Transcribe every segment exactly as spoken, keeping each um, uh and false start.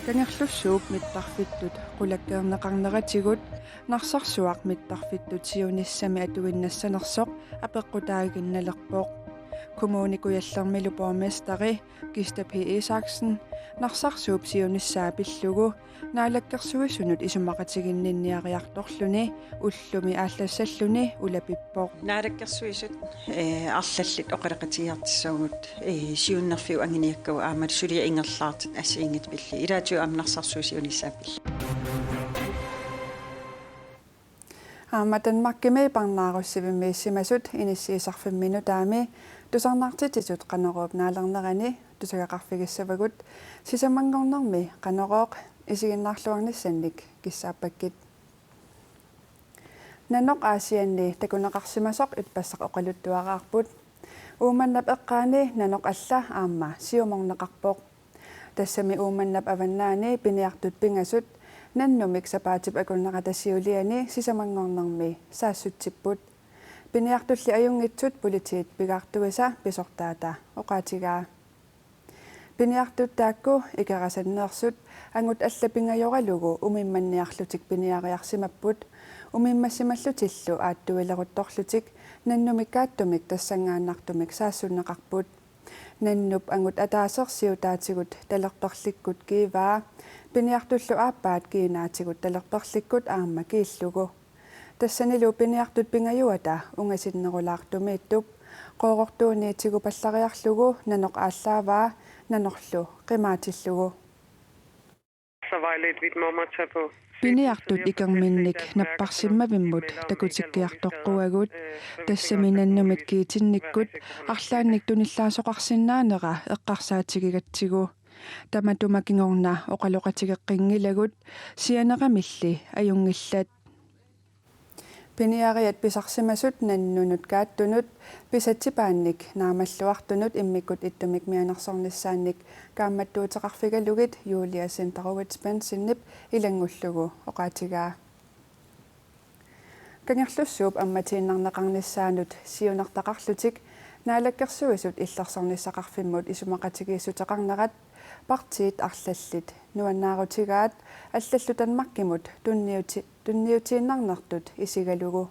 Kangerlussuup mittarfittut qulakkeerneqarneratigut Narsarsuaq mittarfittut siunissami atuinnassanersoq apeqqutaaginnalerpoq. Kommune Kujallermilu borgmesteri Kista P. Isaksen Narsarsuup siunissaa pillugu Naalakkersuisunut isumaqatiginninniariartorluni ullumi aallassalluni ulapippoq. Naalakkersuisut, eh, arlallit oqaloqatigiartussaagut, eh, siunnerfiup anguniakkagut aamma suliaq ingerlaartut assigiinngitsut pillugu. Ilaatigut aamma Narsarsuup siunissaa pillugu. Aamma Danmarkimi parnaarussivimmiissimasut inissiisarfimmi nutaami tusarnaartitsisut Qanoruup naalernerani tusagaqarfigissavagut sisamanngornermi Qanorooq isiginnaarluarnissannik kissaappakkit. Nanoq Aasianni takuneqarsimasoq ippassaq oqaluttuaraarput. Uummannap eqqaani nanoq alla aamma siumorneqarpoq. Tassami Uummannap avannaani piniartut pingasut nannumik sapaatip akunnerata siuliani sisamanngornermi saassutsipput. Piniartulli ajunngitsut politiit pigaartuisa pisortaata oqaatigaa. Piniartut taakku Ikerasanneersut angut alla pingajoralugu umimmanniarlutik piniariarsimapput, umimmassimallutillu aattuileruttorlutik nannumik kaattumik tassanngaannartumik saassunneqarput. Nannup angut ataaseq siutaatigut talerperlikkut kiivaa, piniartullu aappaat kiinaatigut talerperlikkut aamma kiillugu. Tassanilu piniartut pingajuata ungasinnerulaartumiittup Qoorortuuniit tigupallariarlugu nanoq aallaavaa nanorlu qimaatillugu. Så vejledt vi dem om at tage på. Piniartut ikerminnik napparsimmavimmut takutikkiartoqquagut, tassami nannumit kiitinnikkut arlaannik tunillaasoqarsinnaanera eqqarsaatigigatsigu. Tamatuma kingorna oqaloqatigeqqinngilagut, sianeramilli ajunngillat. Piniariat pisarsimasut nannunut kaattunut pisatsipaannik naamalluartunut immikkut ittumik mianersornissaannik kaammattuuteqarfigalugit Julia Sinderowitz Bentzenip ilanngullugu oqaatigaa. Kangerlussuup ammatiinnarneqarnissaanut siunertaqarlutik Naalakkersuisut illersornissaqarfimmut isumaqatigiissuteqarnerat partiit arlallit nuannaarutigaat allallu Danmarkimut tunniuti-, tunniutiinnarnertut isigalugu.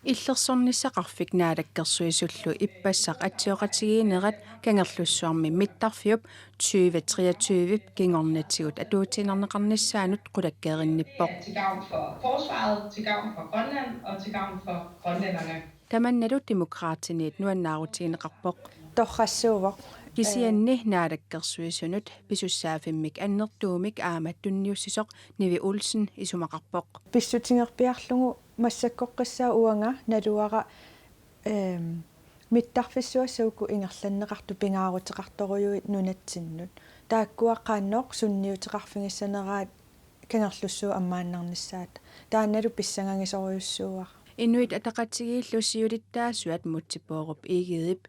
Illersornissaqarfik Naalakkersuisullu ippassaq atsioqatigiinnerat Kangerlussuarmi mittarfiup tyve treogtyve kingornatigut atuutiinnarneqarnissaanut qulakkeerinnippoq. Til gavn for forsvaret, til gavn for Grønland og til gavn for grønlænderne. Tamannalu Demokraatiniit nuannaarutigineqarpoq. Torrassuuvoq. Kisianni Naalakkersuisunut pisussaaffimmik annertuumik aamma tunniussisoq Nivi Olsen isumaqarpoq. Pissutigerpiarlugu massakkoqqissaa uanga naluara, ehm, mittarfissuassat uku ingerlanneqartut pingaaruteqartorujuit nunatsinnut. Taakkua qanoq sunniuteqarfigissaneraat Kangerlussuup ammaannarnissaat. Taannalu pissangagisorujussuuara. Inuit Ataqatigiillu siulittaasuat Múte Bourup Egedep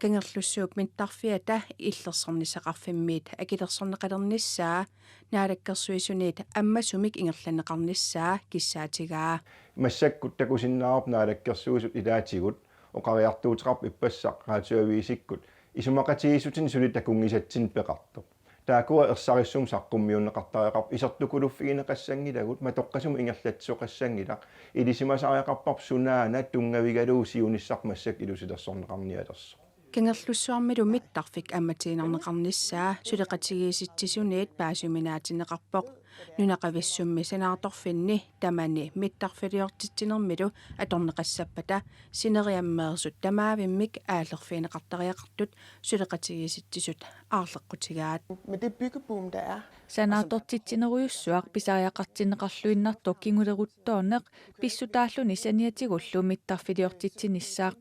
Kangerlussuup mittarfiata illersornissaqarfimmiit akilersorneqalernissaa Naalakkersuisuniit ammasumik ingerlanneqarnissaa kissaatigaa. Massakkut takusinnaavarput Naalakkersuisut ilaatigut oqariartuuteqarput ippassaq radioaviisikkut isumaqatigiissutinik suli takunngisatsinnut peqartoq. Taakkua ersarissumik saqqummiunneqartariaqarput, isertukuluffigineqassanngilagut, matoqqasumik ingerlatsisoqassanngilaq, ilisimasariaqarparput sunaana tunngavigalugu siunissaq massakkut ilusilersorneqarnialersoq. Kangerlussuarmilu mittarfik ammatiinnarneqarnissaa suleqatigiissitsisuniit paasiuminaatinneqarpoq. Nunaqavissummi sanaartorfinni tamani mittarfiliortitsinermilu atorneqassappata sineriammeersut tamaavimmik aallerfigineqartariaqartut suleqatigiissitsisut aarleqqutigaat. Med det byggeboom, der er. Sanaartortitsinerujussuaq pisariaqartinneqarluinnartoq kinguleruttoorneq pissutaalluni saniatigullu mittarfiliortitsinissaaq.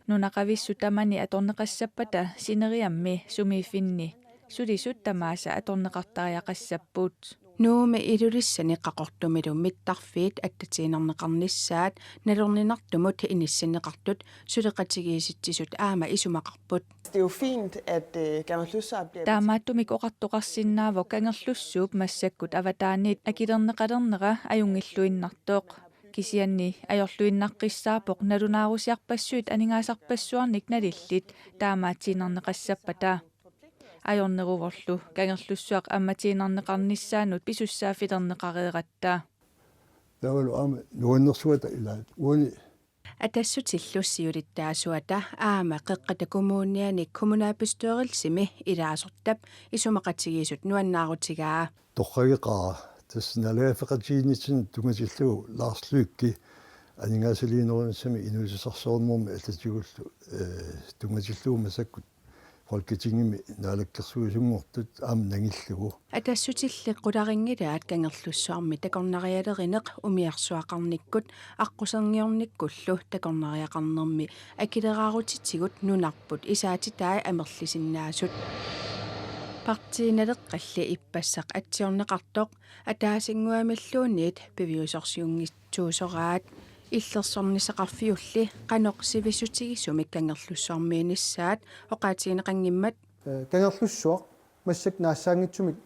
Nunaqavissut tamani atorneqassappata sineriammi sumiiffinni sulisut tamaasa atorneqartariaqassapput. Nuummi Ilulissani Qaqortumilu mittarfiit attatiinnarneqarnissaat nalorninartumut inissinneqartut suleqatigiissitsisut aamma isumaqarput. Det er jo fint, at, øh, Kangerlussuaq bliver. Taamaattumik oqartoqarsinnaavoq Kangerlussuup massakkut avataaniit akilerneqalernera ajunngilluinnartoq. Kisianni ajorluinnaqqissaarpoq nalunaarusiarpassuit aningaasarpassuarnik nalillit taamaatiinnarneqassappata. Ajorneruvorlu Kangerlussuaq ammatiinnarneqarnissaanut pisussaaffilerneqareeratta. Taavalu aamma nuannersuata ilaat uani. Atassutillu siulittaasuata aamma Qeqqata Kommuniani kommunalbestyrelsimi ilaasortap isumaqatigiissut nuannaarutigaa. Torrageqaara tassa naalagaaffeqatigiinnitsinnut tunngatillugu Lars Løkke aningaasaliinerunissami inuussutissarsiornermi allatigullu, eh, tunngatillugu massakkut Folketingimi naalakkersuisunngortut aamma nangillugu. Atassutilli qularinngilaat Kangerlussuarmi takornarialerineq umiarsuaqarnikkut aqquserngiornikkullu takornariaqarnermi akileraarutitigut nunarput isaatitai amerlisinnaasut. Partii Naleqqalli ippassaq atsiorneqartoq ataasinnguamilluunniit piviusorsiunngitsuusoraat. Illersornissaqarfiulli qanoq sivissutigisumik Kangerlussuarmiinissaat oqaatigineqanngimmat. Kangerlussuaq massakkut naassaanngitsumik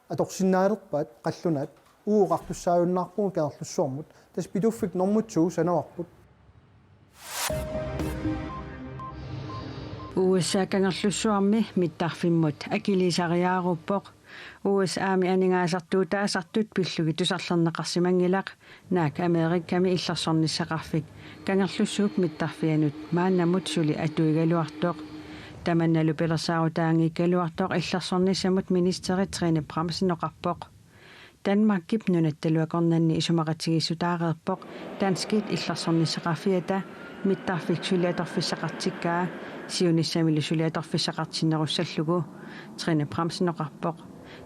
atorsinnaalerpaat qallunaat, uagut oqartussaajunnaarpugut Kangerlussuarmut, tassa Pituffik normu to sanavarput. U S A Kangerlussuarmi mittarfimmut akiliisariaaruppoq. U S A-mi aningaasartuutaasartut pillugit tusarlerneqarsimanngilaq, naak Amerikami illersornissaqarfik Kangerlussuup mittarfianut maannamut suli atuigaluartoq. Tamannalu pilersaarutaanngikkaluartoq illersornissamut ministeri Trine Bramsen oqarpoq. Danmarkip nunattalu akornanni isumaqatigiissutaareerpoq danskit illersornissaqarfiata mittarfik suli atorfissaqartikkaa, siunissamilu suli atorfissaqartinnerussallugu, Trine Bramsen oqarpoq.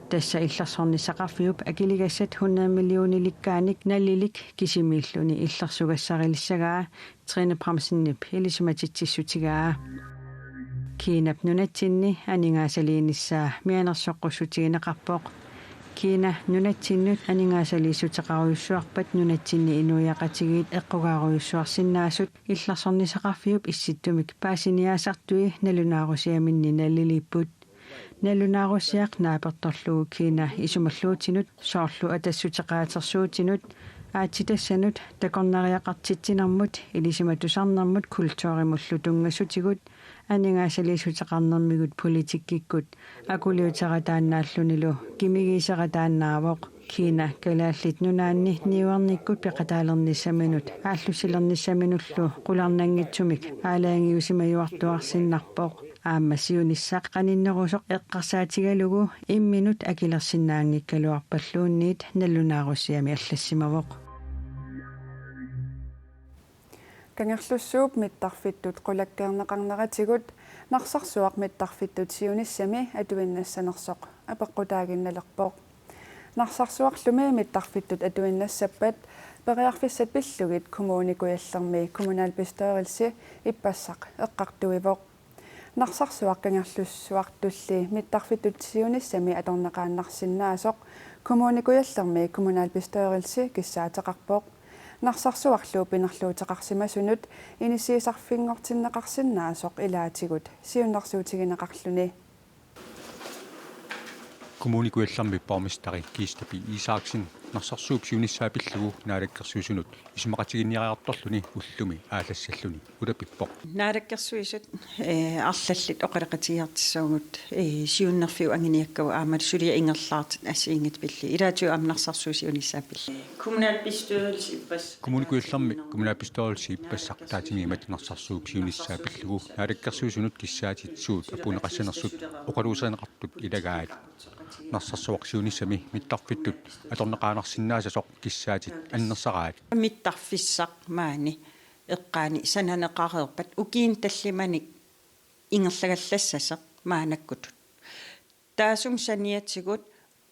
Tassa illersornissaqarfiup akiligassat hundrede millionilikkaanik nalilik kisimiilluni illersugassarilissagaa Trine Bramsenip ilisimatitsissutigaa. Kinap nunatsinni aningaasaliinissaa mianersoqqussutigineqarpoq. Kina nunatsinnut aningaasaliissuteqarujussuarpat nunatsinni inuiaqatigiit eqqugaarujussuarsinnaasut illersornissaqarfiup issittumik paasiniaasartui nalunaarusiaminni naliliipput. Nalunaarusiaq naapertorlugu Kina isumalluutinut, soorlu atassuteqaatersuutinut, aatsitassanut, takornariaqartitsinermut, ilisimatusarnermut kulturimullu tunngasutigut, aningaasaliissuteqarnermigut politikkikkut akuliuterataannaallunilu kimigiiserataannaavoq. Kina Kalaallit Nunaanni niuernikkut peqataalernissaminut aallussilernissaminullu qularnanngitsumik aalajangiusimajuartuarsinnarpoq. Aamma siunissaq qaninnerusoq eqqarsaatigalugu imminut akilersinnaanngikkaluarpalluunniit nalunaarusiami allassimavoq. Kangerlussuup mittarfittut qulakkeerneqarneratigut Narsarsuaq mittarfittut siunissami atuinnassanersoq apeqqutaaginnalerpoq. Narsarsuarlumi mittarfittut atuinnassappat periarfissat pillugit Kommune Kujallermi kommunalbestyrelse ippassaq eqqartuivoq. Narsarsuaq Kangerlussuartulli mittarfittut siunissami atorneqaannarsinnaasoq Kommune Kujallermi kommunalbestyrelse kissaateqarpoq. Narsarsuarlu pinerluuteqarsimasunut inissiisarfinngortinneqarsinnaasoq ilaatigut siunnersuutigineqarluni. Kommune Kujallermi borgmesteri Kiista P. Isaksen Narsarsuup siunissaa pillugu Naalakkersuisunut isumaqatiginninniariartorluni ullumi aallassalluni ulapippoq. Naalakkersuisut, eh, arlallit oqaloqatigiartussaagut, eh, siunnerfiup anguniakkagut aamma suliat ingerlaartut assigiinngitsut pillugu. Ilaatigut aamma Narsarsuup siunissaa pillugu. Kommunalbestyrelse ippassaq. Kommune Kujallermi kommunalbestyrelse ippassaq ataatsimiimmat Narsarsuup siunissaa pillugu Naalakkersuisunut kissaatit suut apuunneqassanersut oqaluuserineqartut ilagaat. Narsarsuaq siunissami mittarfittut atorneqaannarsinnaasasoq kissaatit annersaraat. Mittarfissaq maani eqqaani sananeqareerpat ukiuni tallimani ingerlagallassasoq maannakkutut. Taassuma saniatigut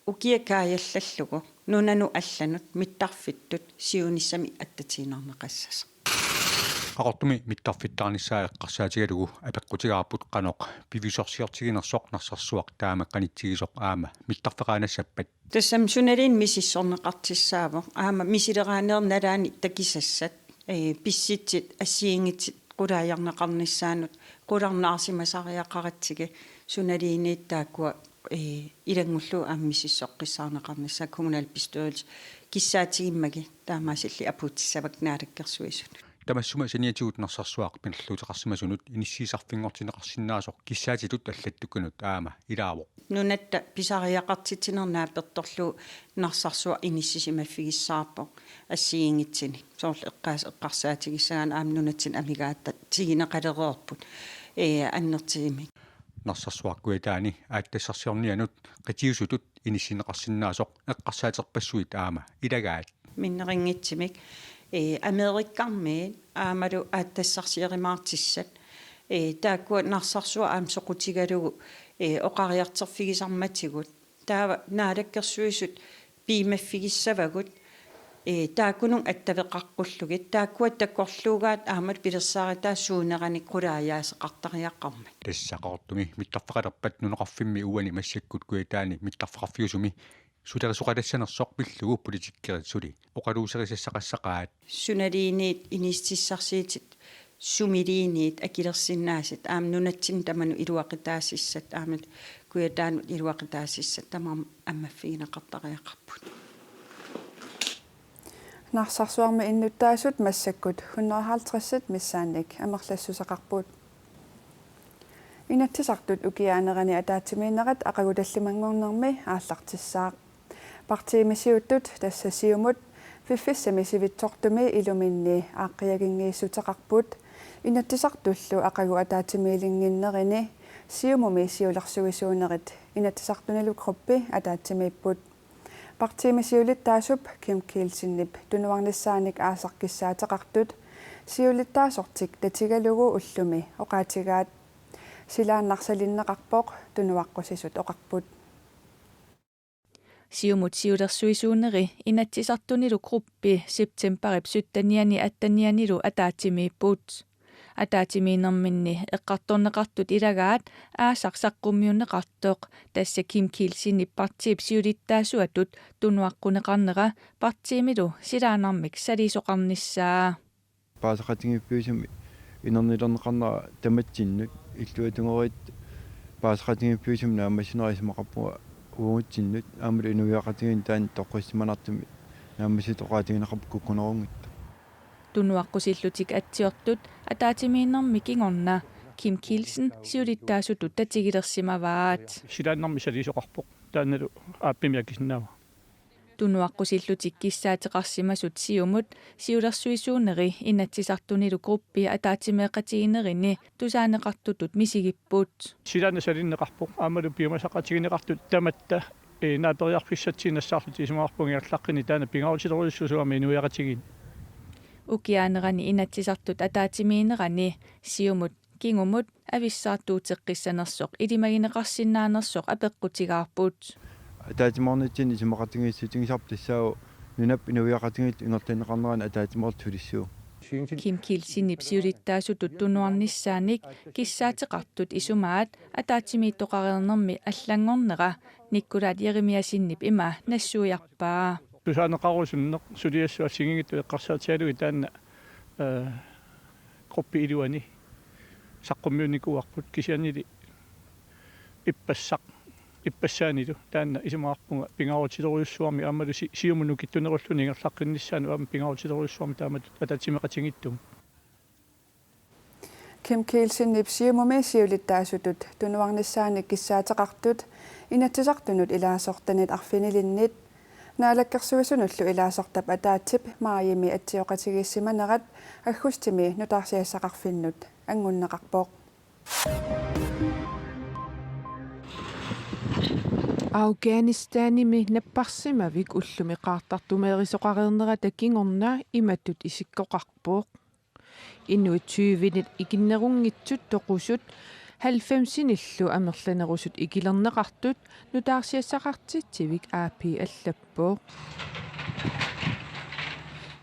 ukiaq kaajallallugu nunanut allanut mittarfittut siunissami attatiinnarneqassasoq. Qaqortumi mittarfittaarnissaa eqqarsaatigalugu apeqqutigaarput qanoq piviusorsiortiginersoq Narsarsuaq taama qanitsigisoq aamma mittarfeqaannassappat. Tassami sunaluunniit misissorneqartussaavoq aamma misileraanerup nalaani takusassat, eh, pissutsit assigiinngitsut qulaajarneqarnissaannut qularnaarsimasariaqaratsigu sunaluunniit taakkua, eh, ilanngullugu aamma misissoqqissaarneqarnissaat kommunalbestyrelse Kissaatigimmagit taamaasilli apuutissavakka Naalakkersuisut. Tamassuma saniatigut Narsarsuaq pinerluuteqarsimasunut inissiisarfinngortinneqarsinnaasoq kissaatitut allattukkanut aamma ilaavoq. Nunatta pisariaqartitsineq naapertorlugu Narsarsuaq inissisimaffigissaarpoq assigiinngitsunik. Soorlu eqqaas-, eqqarsaatigissagaanni aamma nunatsinni amigaatigineqalereerput, ee, annertuumik. Narsarsuaq Kujataani aatsitassarsiornianut qitiusutut inissinneqarsinnaasoq eqqarsaaterpassuit aamma ilagaat. Minnerunngitsumik, ee, Amerikkarmiit aammalu aatsitassarsiorumaartussat, ee, taakkua Narsarsuaq aamma soqutigalugu, ee, oqariartorfigisarmatigut. Taava Naalakkersuisut piumaffigissavagut, ee, taakkununnga attaveqaqqullugit, taakkua takorluugaat aammalu pilersaarutaat suuneranik qulaajaaseqartariaqarmat. Tassa Qaqortumi mittarfeqalerpat nunaqarfimmi uani massakkut Kujataani mittarfeqarfiusumi sulerisoqatassanersoq pillugu politikkerit suli oqaluuserisassaqassaqaat. Sunaluunniit inississarsiutit, sumiluunniit akilersinnaasut, aamma nunatsinni tamanut iluaqutaasussat, aamma Kujataanut iluaqutaasussat, tamarmik ammaffigineqartariaqarput. Narsarsuarmi innuttaasut massakkut hundrede halvtreds missaannik amerlassuseqarput. Inatsisartut ukiaanerani ataatsimiinnerat aqagu tallimanngornermi aallartissaaq. Partiimi siuttut, tassa Siumut, piffissami sivitsortumi iluminni aaqqiaginngiissuteqarput. Inatsisartullu aqagu ataatsimiilinnginnerini Siumumi siulersuisuunerit Inatsisartunilu gruppi ataatsimiipput. Partiimi siulittaasup Kim Kielsenip tunuarnissaanik aasaq kissaateqartut siulittaasortik tatigalugu ullumi oqaatigaat. Silaannaq salinneqarpoq, tunuaqqusisut oqarput. Siumut siulersuisuuneri Inatsisartunilu gruppi septembarip syttenianni atteniannilu ataatsimiipput. Ataatsimiinnerminni eqqartorneqartut ilagaat aasaq saqqummiunneqartoq, tassa Kim Kielsenip partiip siulittaasuatut tunuaqquneqarnera partiimilu silaannarmik saliisoqarnissaa. Paasaqatigiiffiusumi inernilerneqarnera tamatsinnut, illuatungeriit paasaqatigiiffiusumi naammassinera isumaqarpunga uagutsinnut, aammalu inuiaqatigiinni taanna toqqissimanartumik naammassitut oqaatigineqarpoq kukkunerunngitsoq. Tunuaqqusillutik atsiortut ataatsimiinnermi kingorna Kim Kielsen siulittaasutut tatigilersimavaat. Silaannarmi saliisoqarpoq, taannalu aappimik akisinnaavara. Tunuaqqusillutik kissaateqarsimasut Siumut siulersuisuuneri Inatsisartunilu gruppi ataatsimeeqatigiinnerini tusaaneqartutut misigipput. Silaannaq salinneqarpoq aammalu piumasaqatigineqartut tamatta, ee, naaperiarfissatsiinnassaarlutik isumaqarpunga ingerlaqqinni taanna pingaarutilerujussuusoq aamma inuiaqatigiinni. Ukiaanerani Inatsisartut ataatsimiinnerani Siumut kingumut avissaartuuteqqissanersoq ilimagineqarsinnaanersoq apeqqutigaarput. Ataatsimoornitsinni isumaqatigiissutigisarput tassaavoq nunap inuiaqatigiillu ingerlanneqarnerani ataatsimoortut sulissuupput. Kim Kielsenip siulittaasutut tunuarnissaanik kissaateqartut isumaat ataatsimiittoqareernermi allanngornera Nikolaj Jeremiassenip ima nassuiarpaa. Tusaaneqarusunneq suliassat assigiinngitsut eqqarsaatigalugit taanna, ee, gruppi iluani saqqummiunnikuuarput, kisiannili ippassaq, ippassaanilu taanna isumaqarpunga pingaarutilerujussuarmik aammalu Si-, Siumut nukittunerulluni ingerlaqqinnissaanut aamma pingaarutilerujussuarmik taamatut ataatsimeeqatigiittumut. Kim Kielsenip Siumumi siulittaasutut tunuarnissaanik kissaateqartut Inatsisartunut ilaasortanit arfinilinnit Naalakkersuisunullu ilaasortap ataatsip maajimi atsioqatigiissimanerat aggustimi nutaarsiassaqarfinnut anngunneqarpoq. Afghanistanimi napparsimavik ullumi qaartartumeerisoqareernerata kingorna imatut isikkoqarpoq. Inuit tyvenit ikinnerunngitsut toqusut halvfemsinillu amerlanerusut ikilerneqartut nutaarsiassaqartitsivik A P allappoq.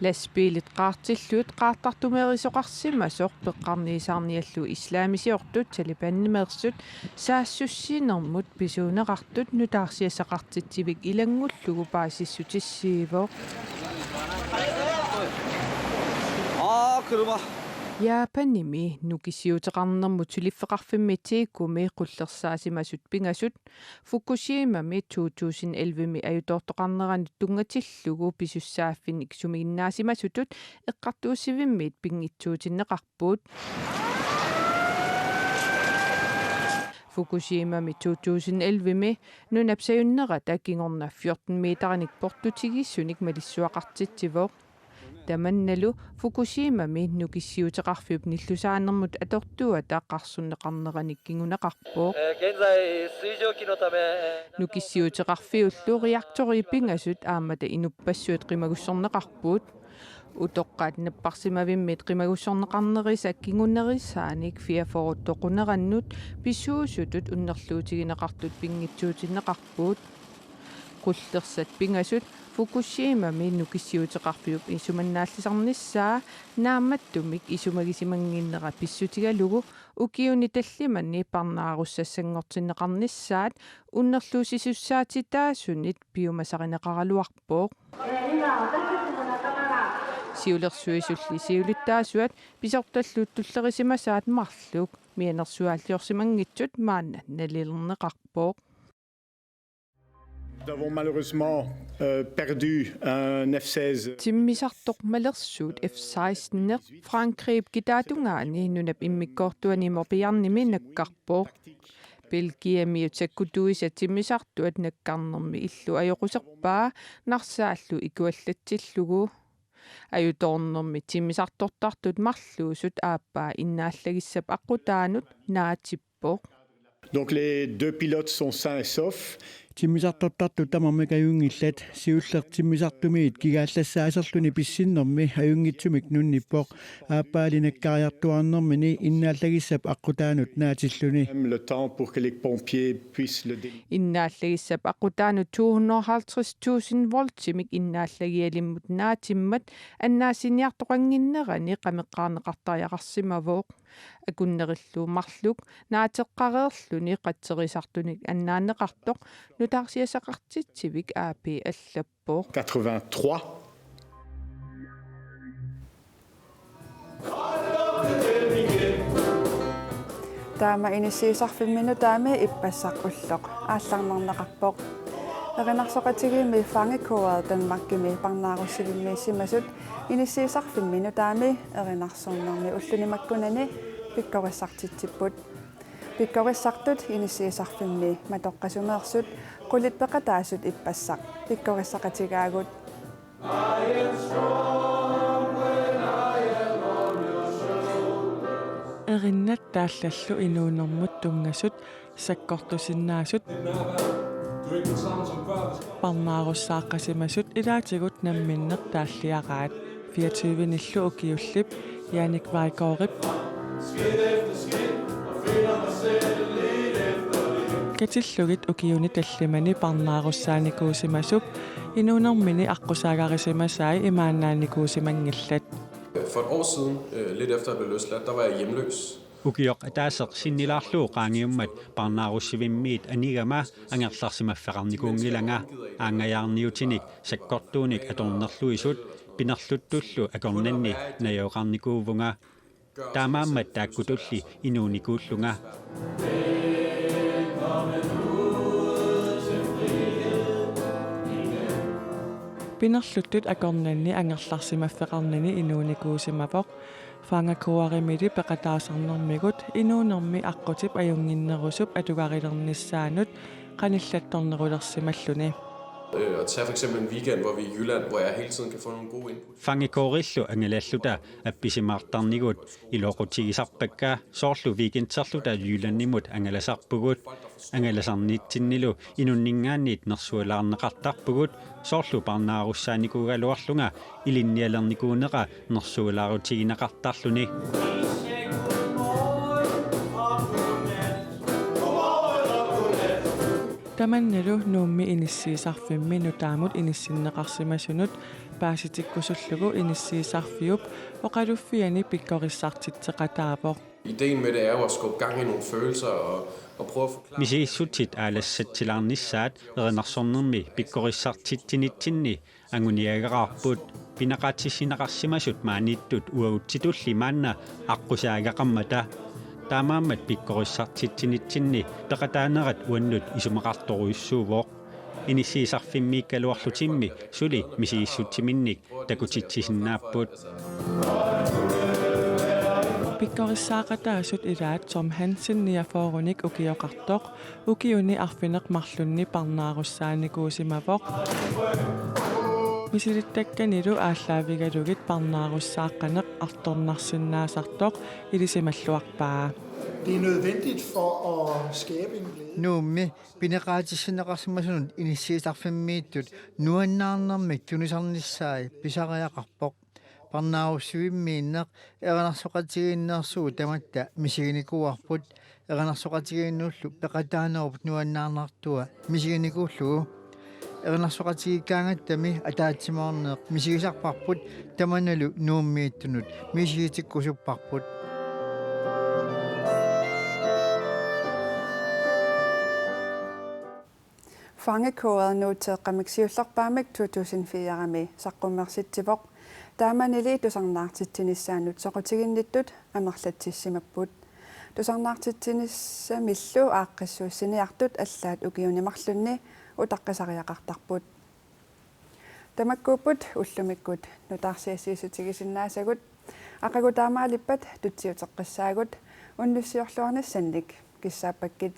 Lastbiilit qaartillugit qaartartumeerisoqarsimasoq peqqarniisaarniallu islamisiortut Talibanimeersut saassussinermut pisuuneqartut nutaarsiassaqartitsivik ilanngullugu paasissutissiivoq. Aa, kylmä. Japanimi nukissiuteqarnermut suliffeqarfimmi Taegumi qullersaasimasut pingasut Fukushimami to tusind elleve-mi ajutoortoqarneranut tunngatillugu pisussaaffinik sumiginnaasimasutut eqqartuussivimmiit pinngitsuutinneqarput. Fukushimami to tusind elleve-mi nunap sajunnerata kingorna fjorten meterinik portutigissunik malissuaqartitsivoq. Tamannalu Fukushimami nukissiuteqarfiup nillusaanermut atortuata qarsunneqarneranik kinguneqarpoq. Nukissiuteqarfiullu reaktorit pingasut aammata inuppassuit qimagussorneqarput. Utoqqaat napparsimavimmit qimagussorneqarnerisa kingunerisaanik fireogfyrre toqunerannut pisuusutut unnerluutigineqartut pinngitsuutinneqarput. Qullersat pingasut Fukushimami nukissiuteqarfiup isumannaallisarnissaa naammattumik isumagisimannginnera pissutigalugu ukiuni tallimani parnaarussassanngortinneqarnissaat unnerluussisussaatitaasunit piumasarineqaraluarpoq. Siulersuisulli siulittaasuat pisortallu tullerisimasaat marluk mianersuaalliorsimanngitsut maanna nalilerneqarpoq. Nous avons malheureusement euh, perdu un F seize. Timmisartoq malersuut F seksten-eq Frankrigip kitaatungaani nunap immikkoortuani Morbihanimi nakkarpoq. Belgiamiut sakkutuisa timmisartuat nakkarnermi illu ajoquserpaa narsaallu ikuallatsillugu. Ajutoornermi timmisartortartut marluusut aappaa innaallagissap aqqutaanut naatippoq. Donc les deux pilotes sont sains et saufs. Timmisartortartut tamarmik ajunngillat, siulleq timmisartumiit kigaallassaaserluni pissinnermi ajunngitsumik nunnippoq. Aappaali nakkariartuaarnermini innaallagissap aqqutaanut naatilluni. Même le temps pour que les pompiers puissent le démonter. Innaallagissap aqqutaanut to hundrede og halvtreds tusind voltimik innaallagialimmut naatimmat annaassiniartoqannginnerani qameqqaarneqartariaqarsimavoq. Akunnerillu marluk naateqqareerluni qatserisartunik annaanneqartoq nutaarsiassaqartitsivik A P allappoq. Quatre-vingt-trois. Taama inissiisarfimmi nutaami ippassaq ulloq aallarnerneqarpoq. Erinarsoqatigiimmi Fangekoret Danmarkimi parnaarussivimmiissimasut inissiisarfimmi nutaami erinarsornermi ulluni makkunani pikkorissartitsipput. Pikkorissartut inissiisarfimmi matoqqasumeersut qulit peqataasut ippassaq pikkorissaqatigaagut. Erinnat taallallu inuunermut tunngasut sakkortusinnaasut parnaarussaaqqasimasut ilaatigut namminneq taalliaraat. Fireogtyvenillu ukiullip Jannik Vejgaardip katillugit ukiuni tallimani parnaarussaanikuusimasup inuunermini aqqusaagarisimasai imaannaanikuusimanngillat. For et år siden, øh, lidt efter jeg blev løsladt, der var jeg hjemløs. Ukioq ataaseq sinnilaarlugu qaangiummat parnaarussivimmiit anigama angerlarsimaffeqarnikuunngilanga, aanngajaarniutinik sakkortuunik atornerluisut pinerluttullu akornanni najugaqarnikuuvunga. Taamaammat taakkutulli inuunikuullunga. Pinerluttut akornanni angerlarsimaffeqarnini inuunikuusimavoq. Fangekoretimili peqataasarnermigut inuunermi aqqutip ajunnginnerusup atugarilernissaanut qanillattornerulersimalluni. Øh, og tage for eksempel en weekend, hvor vi er i Jylland, hvor jeg hele tiden kan få nogle gode input. Fangekoretillu angalalluta appisimaartarnigut iluaqutigisarpakka, soorlu weekenderluta Jyllandimut angalasarpugut. Angalasarnitsinnilu inunninngaanniit nersualaarneqartarpugut, soorlu parnaarussaanikuugaluarlunga ilinnialernikuunera nersualaarutigineqartarluni. Tamannalu Nuummi inissiisarfimmi nutaamut inissinneqarsimasunut paasitikkusullugu inissiisarfiup oqaluffiani pikkorissartitseqataavoq. Ideen med det er jo at skubbe gang i nogle følelser og, og prøve at forklare. Misigissutit aalassatsilaarnissaat erinarsornermi pikkorissartitsinitsinni anguniagaqarput. Pineqaatissinneqarsimasut maaniittut uagutsitulli maanna aqqusaagaqarmata. Taamaammat pikkorissartitsinitsinni peqataanerat uannut isumaqartorujussuuvoq. Inissiisarfimmiikkaluarlutimmi suli misigissutsiminnik takutitsisinnaapput. Pikkorissaaqataasut ilaat Tom Hansen niogfyrrenik ukioqartoq ukiuni arfineq-marlunni parnaarussaanikuusimavoq. Misilittakkanilu aallaavigalugit parnaarussaaqqaneq artornarsinnaasartoq ilisimalluarpaa. Det er nødvendigt for at skabe en glæde. Nuummi pineqaatissinneqarsimasunut inissiisarfimmiittut nuannaarnermik tunisarnissaat pisariaqarpoq. Parnaarussivimmiinneq erinarsoqatigiinneersugut tamatta misiginikuuarput, erinarsoqatigiinnullu peqataanerup nuannaarnartua misiginikuullugu. Erinarsoqatigiikkaangattami ataatsimoorneq misigisarparput, tamannalu Nuummiittunut misigitikkusupparput. Fangekoret Nuuteeqqamik siullerpaamik to tusind fire-mi saqqummersitsivoq. Taamanili tusarnaartitsinissaannut soqutiginnittut amerlatsissimapput. Tusarnaartitsinissamillu aaqqissuussiniartut allaat ukiuni marlunni utaqqisariaqartarput. Tamakkuupput ullumikkut nutaarsiassiissutigisinnaasagut. Aqagu taamaalippat tutsiuteqqissaagut, unnussiorluarnissannik kissaappakkit.